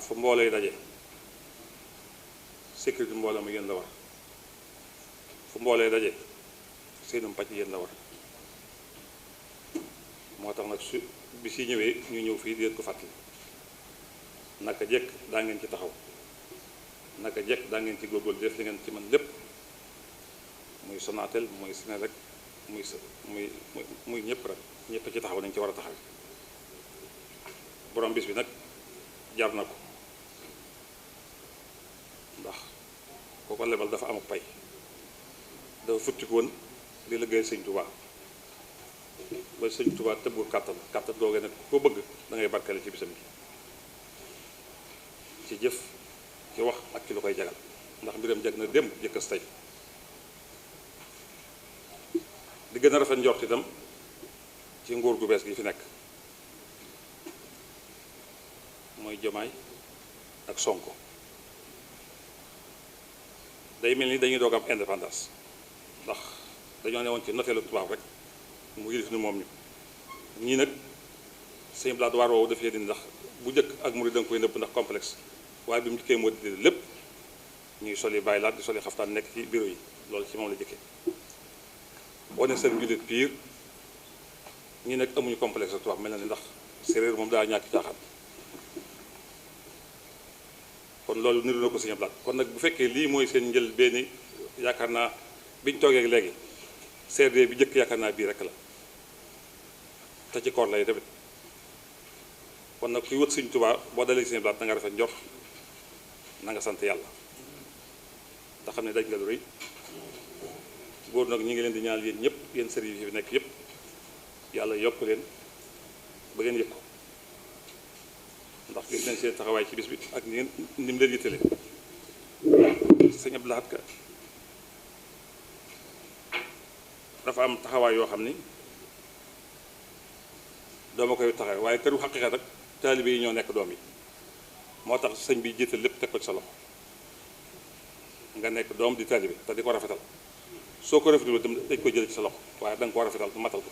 fu mbooloo yi daje sécurité mbooloo mi yéen la war fu mbooloo yi daje seenum pàcc yéen la war moo tax nag su bi si ñëwee ñu ñëw fii di leen ko fàttali naka jekk daa ngeen ci taxaw naka jekk daa ngeen ci góorgóorlu def li ngeen ci mën lépp muy Sonatel muy Senelec muy ñëpp rek ñëpp ci taxaw nañ ci war a taxaw borom bis bi nag jar na ko ndax koo ko lebal dafa amuk pay dafa futti ko woon di liggéeyal Sëñ Tuubaa ba Sëñ Tuubaa tëbb ko kàttan googee nag ko bëgg da ngay barkale ci bisam bi ci jëf ci wax ak ci lu koy jagal ndax mbiram jag na démb jëkkës tey di gën a rafet njort itam ci nguur gu bees gi fi nekk mooy Jomaay ak Sonko day mel ni dañuy doog am indépendance ndax dañoo ne woon ci noteelu tubaab rek mu yilif ni moom ñu ñii nag sëñ blaat waar woowu dafay dindi ndax bu njëkk ak murid da nga koy nëbb ndax complexe waaye bi mu jëkkee moo di lépp ñuy soli bàyyi laat di soli xaftaan nekk ci bureau yi loolu ci moom la jëkkee wane seen jullit piir ñi nag amuñu complexe tubaab mel na ni ndax séeréer moom daa ñàkk caaxaan kon loolu niru na ko sëñ blaat kon nag bu fekkee lii mooy seen njël benn yaakaar naa biñ toogee léegi CRD bi njëkk yaakaar naa bii rek la te ci koor lay tamit kon nag kuy wët Sëñ Tuubaa boo dalee sëñ blaat na nga rafet njort na nga sant yàlla te xam ne daj nga lu rëy góor nag ñi ngi leen di ñaan yéen ñëpp yéen sëriñ yi fi nekk yëpp yàlla yokk leen ba ngeen yëg ko ndax gis nañ seen taxawaay ci bis bi ak ni mu leen yittale sëñ Abdou Lahad Ka dafa am taxawaay yoo xam ni dooma koy taxaw waaye këru xaqiiqa rek taalibe yi ñoo nekk doom yi moo tax sëñ bi jiital lépp teg ko ci sa loxo nga nekk doom di taalibe te di ko rafetal soo ko rafetal dem dañ koy jël ci sa loxo waaye da nga ko rafetal matal ko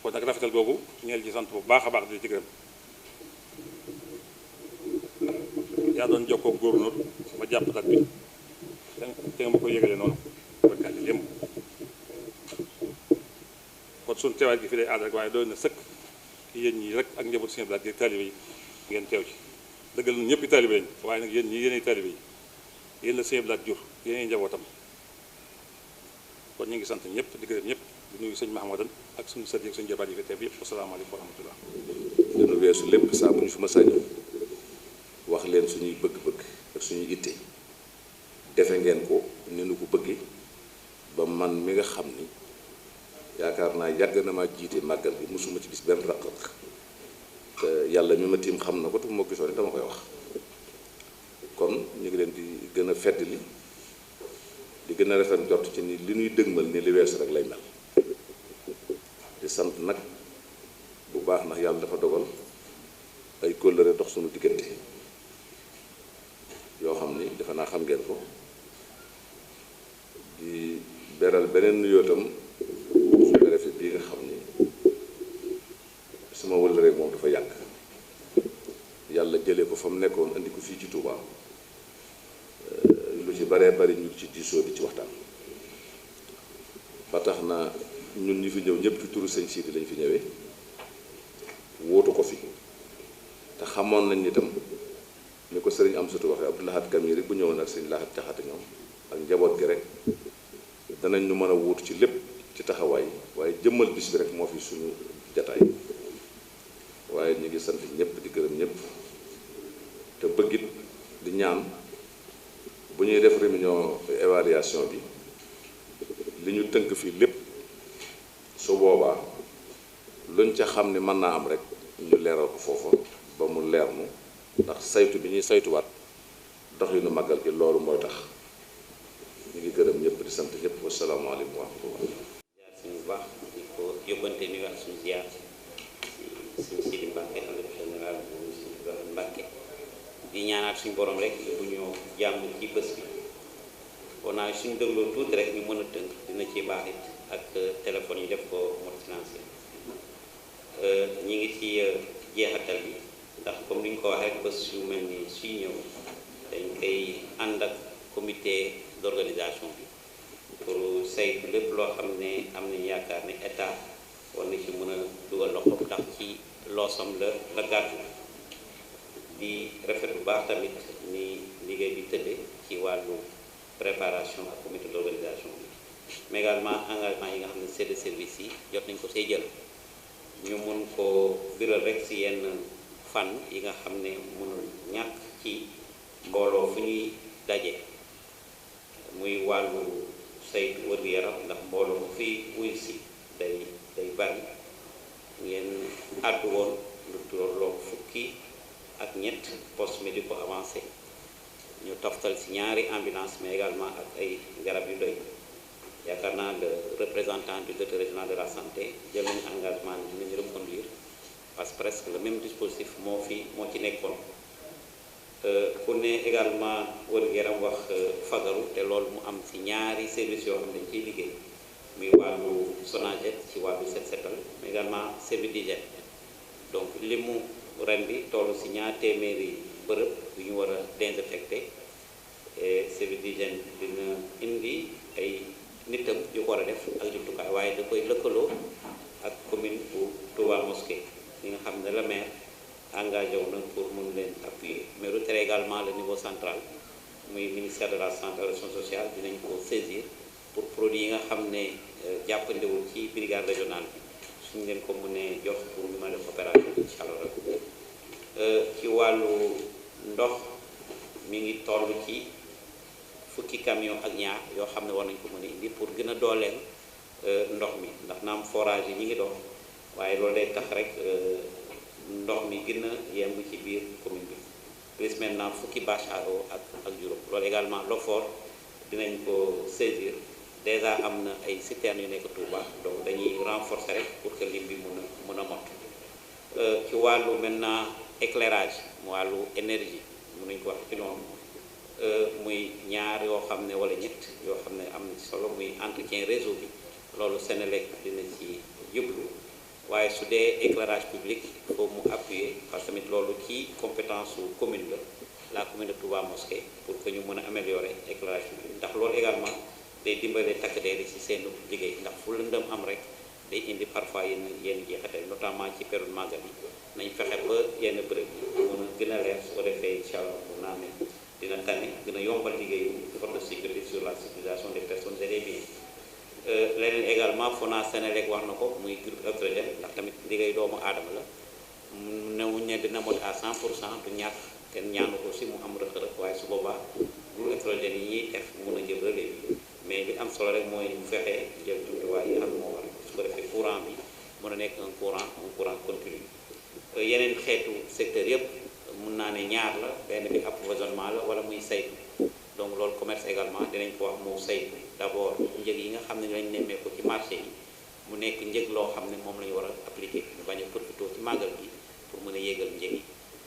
kon nag rafetal googu ñeel ci sant bu baax a baax di ci gërëm yaa doon jokkoo góornóor ba jàpp dat bi te nga ma koy yëgalee noonu barkaat yi lépp kon suñu teewaay gi fi day aada rek waaye doon na sëkk yéen ñi rek ak njabootu seen blaat gi taalibe yi ngeen teew ci dëggal na ñëpp taalibe lañ waaye nag yéen ñi yéenay taalibe yi yéen la seen blaat jur yéenay njabootam kon ñu ngi sant ñëpp di gërëm ñëpp di nuyu sëñ Mahamadan ak suñu sët yi ak suñu jabaat yi fi teew yëpp asalaamaaleykum wa rahmatullah dana weesu lépp saa bu ñu fi ma sañu wax leen suñuy bëgg-bëgg ak suñuy itte defe ngeen ko ni nu ko bëggee ba man mi nga xam ni yaakaar naa yàgg na maa jiite màggal bi mosuma ci gis benn raq-raq te yàlla mi ma tiim xam na ko te moo gisoon dama koy wax kon ñu ngi leen di gën a feddali di gën a rafet jot ci ni li ñuy dëgmal ni li weesu rek lay mel di sant nag bu baax ndax yàlla dafa dogal ay kóllëre dox suñu diggante yoo xam ni defe naa xam ngeen ko di beral beneen nuyoo tam su préfet bii nga xam ni sama wëllëre moom dafa yàgg yàlla jëlee ko fa mu nekkoon andi ko fii ci Touba lu ci baree bari ñu ci diisoo di ci waxtaan ba tax na ñun ñi fi ñëw ñëpp ci turu sëñ Sidi lañ fi ñëwee wóotu ko fi te xamoon nañ ni tam ni ko sëriñ Amsatu waxee Abdou Lahad Kam yi rek bu ñëwoon ak sëñ Lahad Jaxate ñoom ak njaboot gi rek danañ ñu mën a wuutu ci lépp ci taxawaay waaye jëmmal bis bi rek moo fi suñu jataay waaye ñu ngi sant ñëpp di gërëm ñëpp te bëggit di ñaan bu ñuy def réunion évaluation bi li ñu tënk fii lépp su boobaa luñ ca xam ni mën naa am rek ñu leeral ko foofa ba mu leer mu ndax saytu bi ñuy saytuwaat doxinu màggal gi loolu mooy tax ñu ngi gërëm ñëpp di sant ñëpp wasalaamaaleykum wa rahmatullah jaar suñu baax di ko yóbbante nuyu ak suñu ziar suñu Sidi Mbàkke xalifa général bu suñu Ibrahima Mbàkke di ñaanaat suñu borom rek bu ñu jàmm ci bés bi kon naa suñu dégloo tuuti rek ñu mën a tënk dina ci baax it ak téléphone yi def ko mode financier ñi ngi ci jeexatal bi ndax comme ni ñu ko waxee bés yu mel ni suy ñëw dañ koy ànd ak comité d'organisation bi pour saytu lépp loo xam ne am nañu yaakaar ne état war na ci mën a dugal loxo ndax ci loosam la gàddu di rafet bu baax tamit ni liggéey bi tëdde ci wàllu préparation ak comité d'organisation bi mais également engagement yi nga xam ne chef de service yi jot nañ ko see jël ñu mun ko biral rek si yenn fànn yi nga xam ne mënul ñàkk ci mbooloo fu ñuy daje muy wàllu saytu wér-gu-yaram ndax mbooloo mu fi wuy si day bari ngeen àddu woon lu tolloog fukki ak ñett poste médico avancé ñu toftal ci ñaari ambulance mais également ak ay garab yu doy yaakaar naa le représentant du directeur régional de la santé jël nañu engagement ni dinañu reconduire parce que presque le même dispositif moo ci nekkoon ku ne également wér-gu-yaram wax fagaru te loolu mu am ci ñaari services yoo xam ne dañ ciy liggéey muy wàllu Sonaged ci wàllu set setal mais également service d'hygiène donc li mu ren bi toll ci ñaar téeméeri bërëb yu ñu war a désinfecté service d'hygiène dina indi ay nitam yu ko war a def ak jumtukaay waaye da koy lëkkaloo ak commune bu Touba Mosquée li nga xam ne la maire engagé wu na pour mën leen appuyer mais lu tere également le niveau central muy ministère de la santé et de l'action sociale dinañ ko saisir pour produit yi nga xam ne jàppandewul ci brigade régionale bi suñu leen ko mënee jox pour ñu mën a def opération incha allah ci wàllu ndox mi ngi toll ci fukki camion ak ñaar yoo xam ne war nañ ko mën a indi pour gën a dooleel ndox mi ndax naam forage yi ñi ngi dox waaye loolu day tax rek ndox mi gën a yemb ci biir commune bi plus maintenant fukki bâche à eau ak juróom loolu également l'OFOR dinañ ko saisir déjà am na ay citernes yu nekk Touba donc dañuy renforcer rek pour que lim bi mun a mot ci wàllu maintenant éclairage wàllu énergie mun nañ ko wax ci noonu muy ñaar yoo xam ne wala ñett yoo xam ne am na solo muy entretien réseau bi loolu Senelec dina ci jublu waaye su dee éclairage public il faut mu appuyer parce que tamit loolu ci compétence su commune la commune de Touba Mosquée pour que ñu mën a améliorer éclairage public ndax loolu également day dimbale takk der yi ci seen liggéey ndax fu lëndëm am rek day indi parfois yenn jeexital notamment ci période màggal yi nañ fexe ba yenn bërëb yi mën a gën a leer su ko defee incha allah mun naa ne dina tane gën a yombal liggéeyu force de sécurité sur la sécurisation des personnes et des biens leneen également FONA Senelec wax na ko muy groupe électrogène ndax tamit liggéey doomu aadama la newuñ ne dina mot à 100% du ñàkk kenn ñaanu ko si mu am rëq-rëq waaye su boobaa groupe électrogène yi ñuy def mun a jël relais bi mais li am solo rek mooy bu fexee jël jumtuwaay yi xam moo war su ko defee courant bi mën a nekk un courant continu yeneen xeetu secteur yëpp mun naa ne ñaar la benn bi approvisionnement la wala muy saytu donc loolu commerce également dinañ ko wax moo saytu d'abord njëg yi nga xam ne lañ nemmeeku ci marché yi mu nekk njëg loo xam ne moom la ñu war a appliquer ñu bañ a profité ci màggal bi pour mën a yéegal njëg yi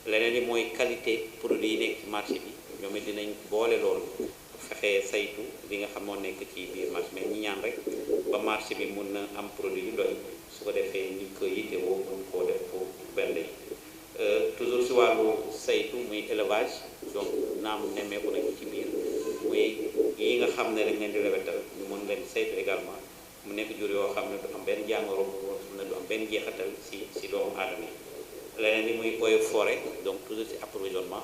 leneen li mooy qualité produit yi nekk ci marché bi ñoom it dinañ boole loolu fexee saytu li nga xam moo nekk ci biir marché mais ñi ñaan rek ba marché bi mun na am produit yu doy su ko defee ñi ko yittewoo mun koo def pour benn yi toujours si wàllu saytu muy élevage donc naam nemmeeku nañu ci biir muy yi nga xam ne rek leen di lewetal ñu mën leen saytu également mu nekk jur yoo xam ne du am benn jàngoro xam ne du am benn jeexatal si doomu aadama yi leneen li muy eaux et forêt donc toujours si approvisionnement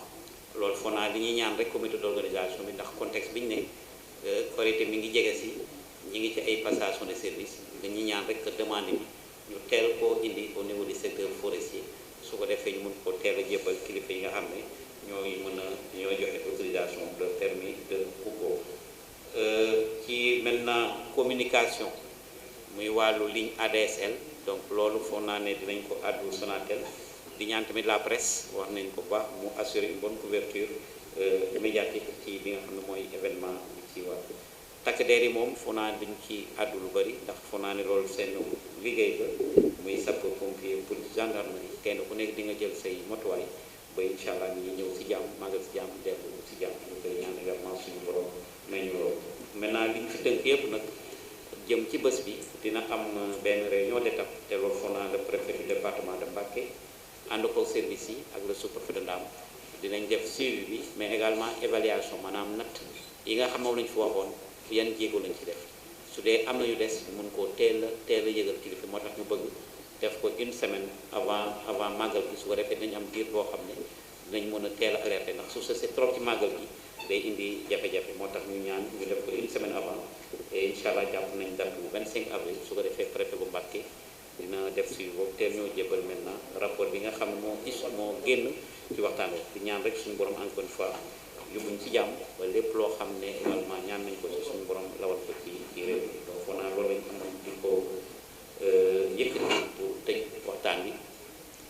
loolu foo naa li ñuy ñaan rek comité d'organisation bi ndax contexte bi ñu ne Korité mi ngi jege si ñi ngi ci ay passation de service dañuy ñaan rek que demande bi ñu teel koo indi au niveau du secteur forestier su ko defee ñu mën ko teel a jébbal kilifa yi nga xam ne ñoo joxe autorisation de permis de coupeau ci maintenant communication muy wàllu ligne ADSL donc loolu foog naa ne dinañ ko àddu Sonatel di ñaan tamit la presse wax nañ ko baax mu assurer une bonne couverture médiatique ci bi nga xam ne mooy événement bi ci wàllu takk der yi moom foog naa dañ ci àddu lu bari ndax foog naa ne loolu seen liggéey la muy sapeur pompier police gendarmerie kenn ku nekk di nga jël say motuwaay ba incha allah ñu ñëw si jàmm màggal si jàmm dellu si jàmm ñu koy ñaan également suñu borom nañu loolu maintenant liñ fi tënk yëpp nag jëm ci bés bi dina am benn réunion d'étape te loolu foog naa le préfet du département de Mbacké ànd ko service yi ak le sous-préfet de Ndam dinañ def suivi bi mais également évaluation maanaam natt yi nga xam moom lañ fi waxoon yan jéego lañ ci def su dee am na yu des mun koo teel a yëgal kilifa moo tax ñu bëgg def ko une semaine avant màggal gi su ko defee dañu am diir boo xam ne dinañ mën a teel a alerté ndax su c'est trop ci màggal gi day indi jafe-jafe moo tax ñu ñaan ñu def ko une semaine avant et incha allah jàpp nañ date bu 25 avril su ko defee préfet bu Mbacké dina def suivi boobu teel ñoo jébal maintenant rapport bi nga xam ne moo génn ci waxtaan bi di ñaan rek suñu borom encore une fois yóbbuñ ci jàmm ba lépp loo xam ne également ñaan nañ ko ci suñu borom lawal ko ci réew mi donc foog naa loolu lañ amoon di ko yëkkati pour tëj waxtaan bi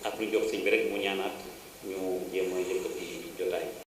ak lu jox sëñ bi rek mu ñaanaat ñu jéem a yëkkati jotaay